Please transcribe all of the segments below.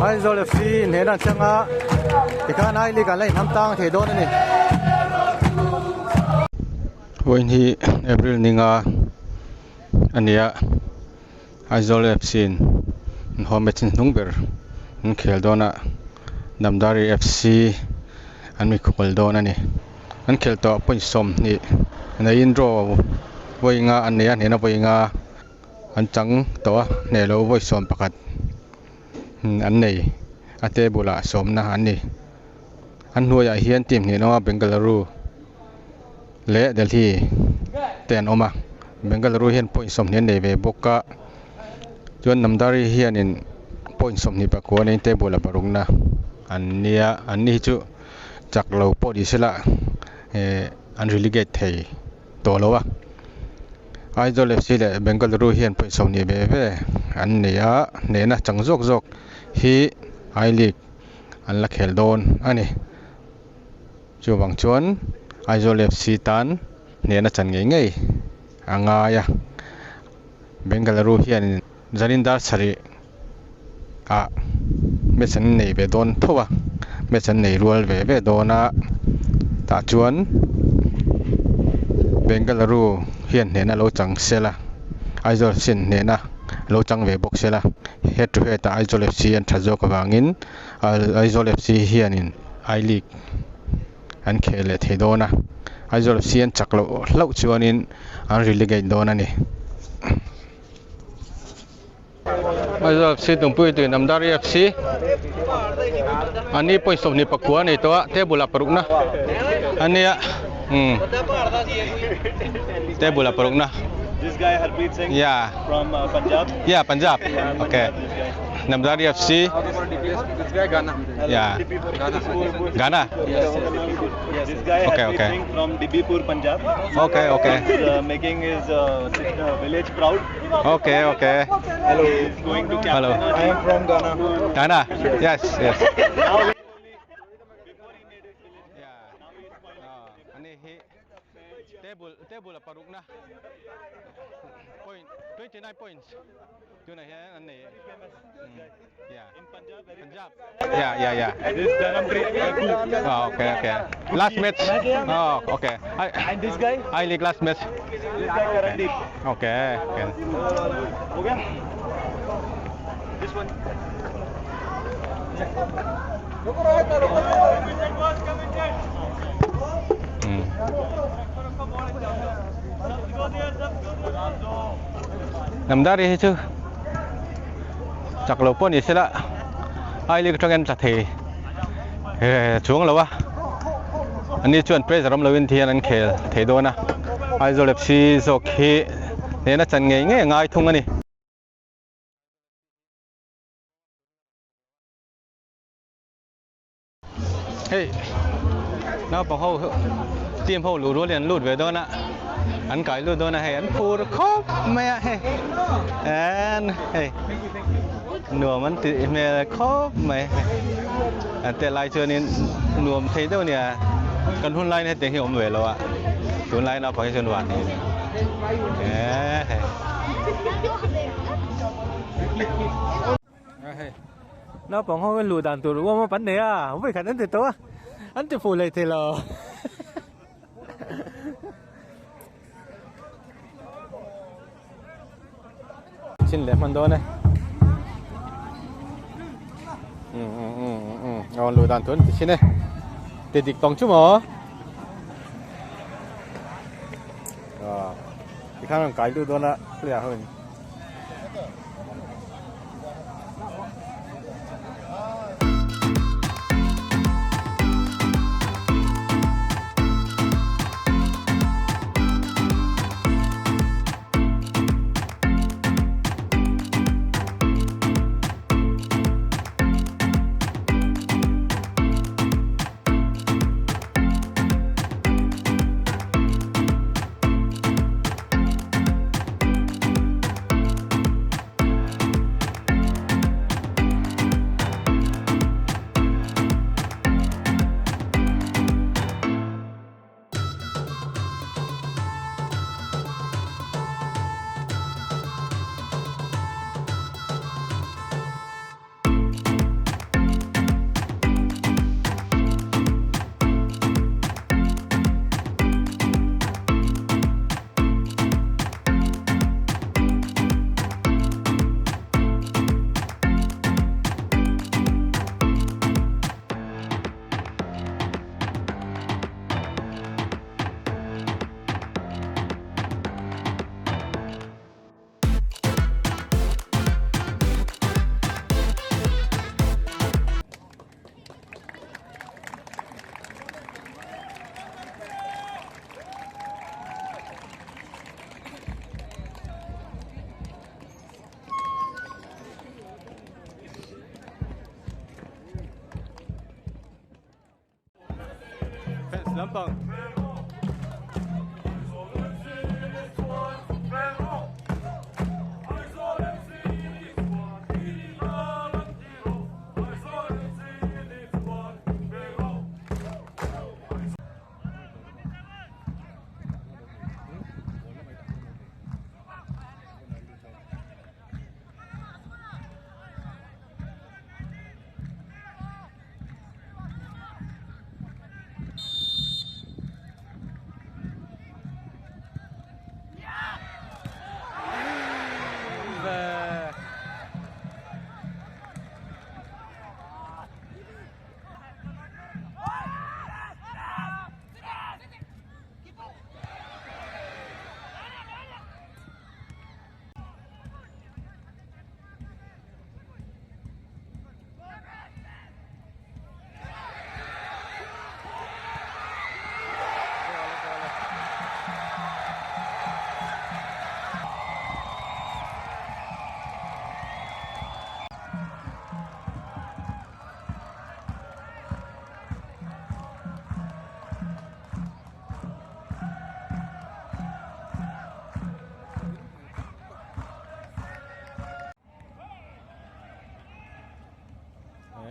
Aizawl FC hnehna an chang a tikhan I League an la inham tang thei dawn a ni. Vawiin hi April ninga a ni a Aizawl FC in an home match hnung ber an khel dawn a Damdari FC an mikhual dawn a ni. An khelh tawh point 20 neiin draw vawi nga an nei a hnehna vawi nga an chang tawh a hneh loh vawi 11 an nei a table ah sawmna an ni. An hnuaiah hian team hnih an awm a Bengaluru leh Delhi te an awm a Bengaluru hian point 20 an nei ve bawk a chuan Namdari hianin point 29 neiin table ah parukna an nia an ni hi chu. Chak lo pawh ni sela eh an relegate thei tawh lo a Aizawl FC leh Bengaluru hian pawisa 20 ve ve an nei a hnehna chang zawk zawk hi I League an la khel dawn a ni chuvang chuan Aizawl FC tan hnehna chan ngei ngei a ngai a Bengaluru hian zanin dar sarih. ah match an nei ve dawn tho a match an nei rual ve ve dawn a tah chuan Bengaluru hian hnehna lo chang sel a Aizawl sin hnehna lo chang ve bawk sel a head to head ah Aizawl F C an that zawk avangin Aizawl F C hianin I League an khel leh thei dawn a Aizawl F C an chak loh hlauh chuanin an relegate dawn a ni. Aizawl FC Tumpui tui Namdari FC an ni point 29 a nei tawh a table ah parukna a nia umm table ah parukna This guy Harpreet Singh yeah from Punjab. Yeah Punjab okay Namdari FC This guy Ghana. Yeah Ghana This guy Okay, Harpreet okay. Singh from Dibipur, Punjab. Okay okay He's making his village proud. Okay, okay. Hello. He's going to captain Hello. our I am from Ghana. Ghana? Yes, yes. Now he only before he made his village. Yeah. Now he is spoiling Ah, ani hi table table a paruk na point 29 points tuna hian an nei yeah In Punjab, very Punjab yeah yeah yeah This Dharampreet Gaggu. oh, okay okay last match oh okay I And this guy? I league last match This guy Karandeep. okay okay Ho gaya? This one. Namdari hi chu chak lo pawh ni sela I league atangin tla thei chuang lo a ani chuan pressure awm lovin thian an khel thei dawn a Aizawl FC zawk hi hnehna chan ngei ngei a ngai thung a ni. Hei naupang ho team ho luh rual in an lut ve dawn a an kai lut dawn a hei an phur khawp mai a hei en hei nuam an tih hmel khawp mai an tel lai chuanin nuam thei deuh a nia kan hun laiin hetiang hi a awm ve lo a tunlai naupang hi chuan van hi e hei. Naupang ho hian luh dan tur uam up an nei a, vawi khat an ti tawh a, an ti fuh leh thei lo. Chin leh hman dawn e. Um um um um aw luh dan tur an ti thin e. Ti dik tawng chu maw? Ah, tikhan an kai lut dawn a player ho in. Lampang.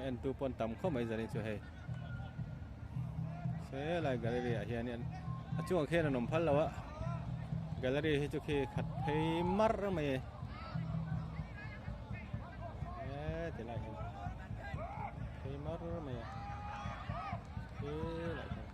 En tu pawn tam khawp mai zan hi chu hei helai gallery ah hian a chungah khian an awm phal lo a gallery hi chu khi khat phei mar mai e he tilai hian phei mar mai a helai hian.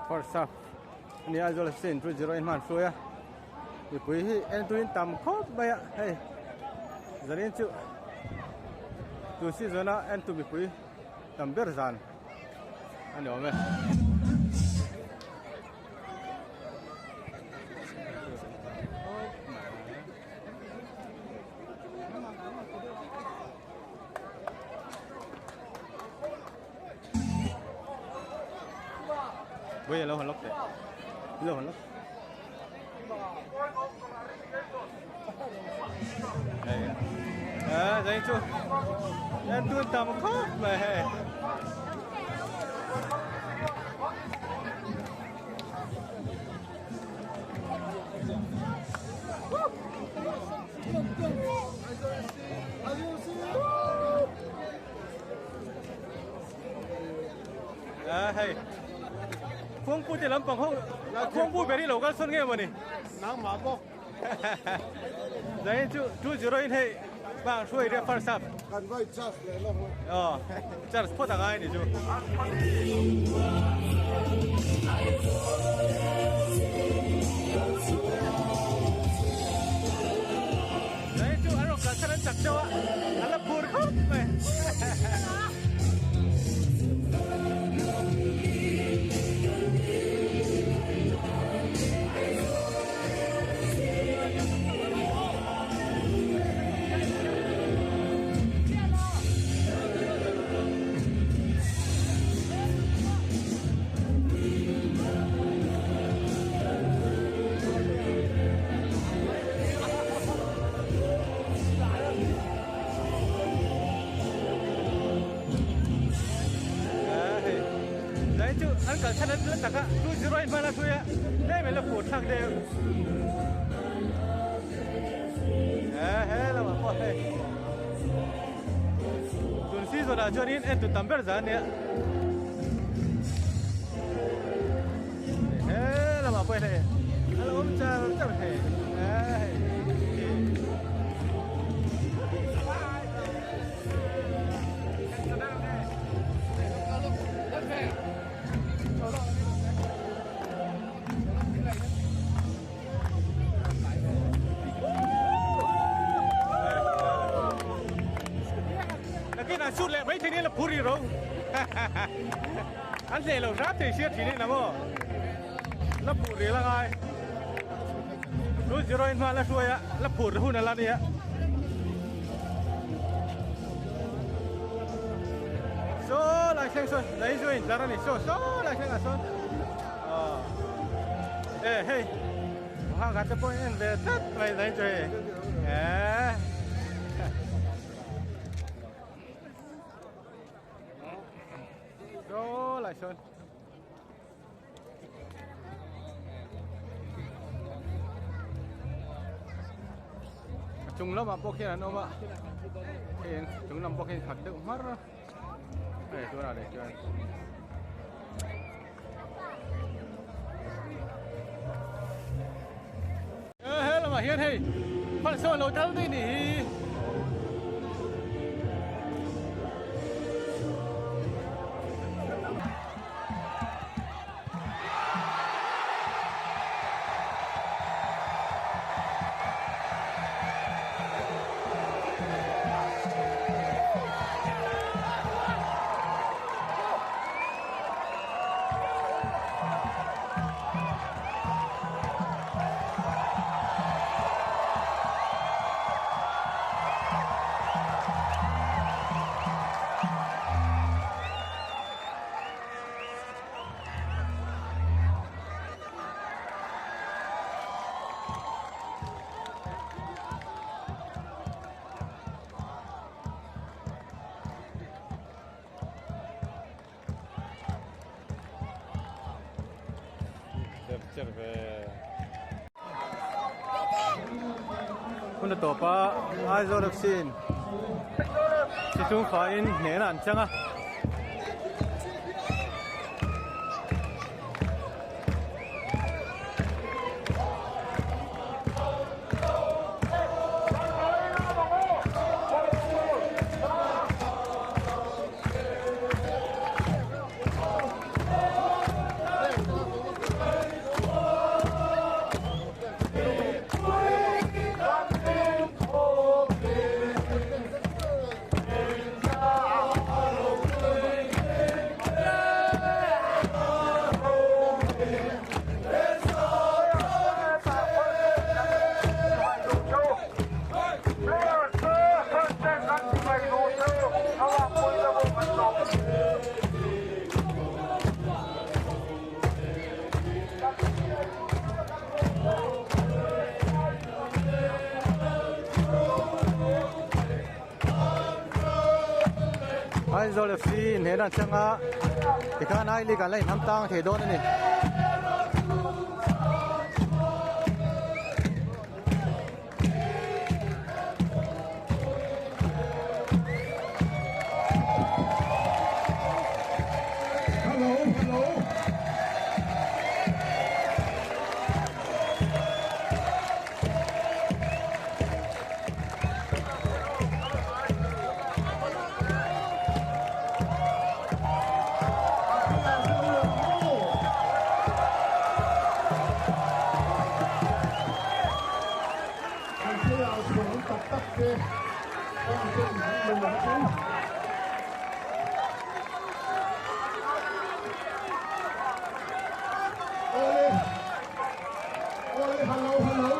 First half ani Aizawl FC in 2-0 in hman hruai a mipui hi en tuin tam khawp mai a hei zanin chu tu season a en tu mipui tam ber zan a ni awm e. Bây giờ lâu hơn lốc đấy. Lâu hơn lốc. À, dành chú. Em tuôn tầm khóc mà hề. À, hei. Khuangpu te lampang ho Khuangpu ber hi lo kal sawn nge mawni? Nangmah bawk. Zain chu 2-0 in hei bang hruai ria first half. Kan vai charge leh lawk a. Aw, charge phawt a ngai ni chu. Zain chu an rawn kal chhan an chak deuh a, an la phur khawp mai. Đấy chu an kal chhan an la tak a 2-0 in hman a thui a tlem in la phur thlak deuh. He lamah pawh hei tun season ah chuanin en tu tam ber zan a nia. He lamah pawh hei a lo awm char char hei hei. Nakin an shoot leh mai thei ni la phur i ro an hleh lo hram thei sia thin in amo la phur ril angai 2-0 in hma la hruai a la phur hun ala nia. Saw lai thleng sawn lei chu a intlar a ni saw saw lai thleng ah sawn aw e hei hang ah te pawh in en ve tlat mai lei chu hei eh saw lai sawn. A chung lamah pawh khian an awm a hei an chung lam pawh khian khat deuh hmar a hei tunah leh chuan he lamah hian hei phal sawn lo tal daih nih hi. Hun a tawp a Aizawl FC in si chung faiin hnehna an chang a. Aizawl FC hnehna an thleng a tikhan I League an la inham tang thei dawn a ni. Hello hello. An thlalak chhuah tak tak te kan ten an lo ang chu. Awle awle hello hello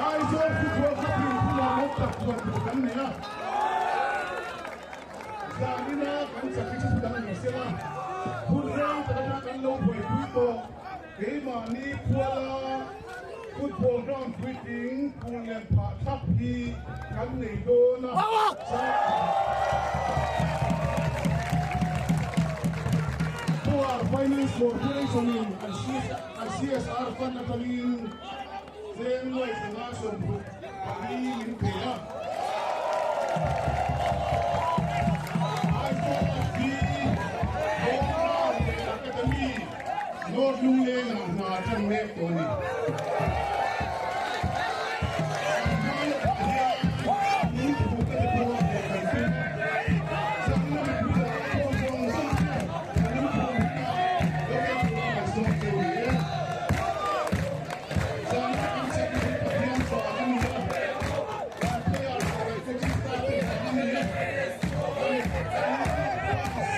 Aizawl football club in hunah lo tak chuan tur kan nei a. Zanina kan chak hi chu thudang a ni sela hun rei tak atanga kan lo buaipui tawh. Keimahni Phuala football ground puitling phur lem phah thlap hi kan nei dawn a. Power Finance Corporation in an CSR fund atangin Cheng nuai zanga 64 min pe a. Aizawl FC Home Ground leh Academy North Lungleng ah hna tan mek tawh a ni. Kan hma lawkah hian lungphu ka ti pawh a pawh kan tum a. Zan lam mipui lakah pawh zawng zawng te kan lungphu hunah lo kal tura kan sawm cheu ni e. Zan kan chak hi Pathian vang a ni a, kan player leh coaching staff te vang a ni a, kan fans kan rinna tak tak te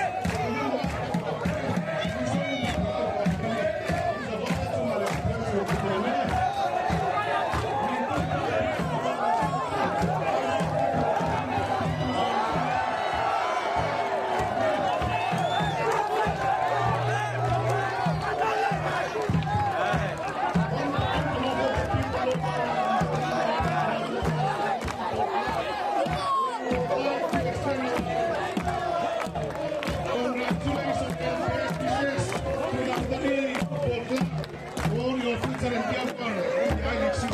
Mizo mipui te vang a ni. Zavai chungah leh Pathian sawi ka dawn e. Congratulations and best wishes to Namdhari Football Club for your future endeavor in the I-League season.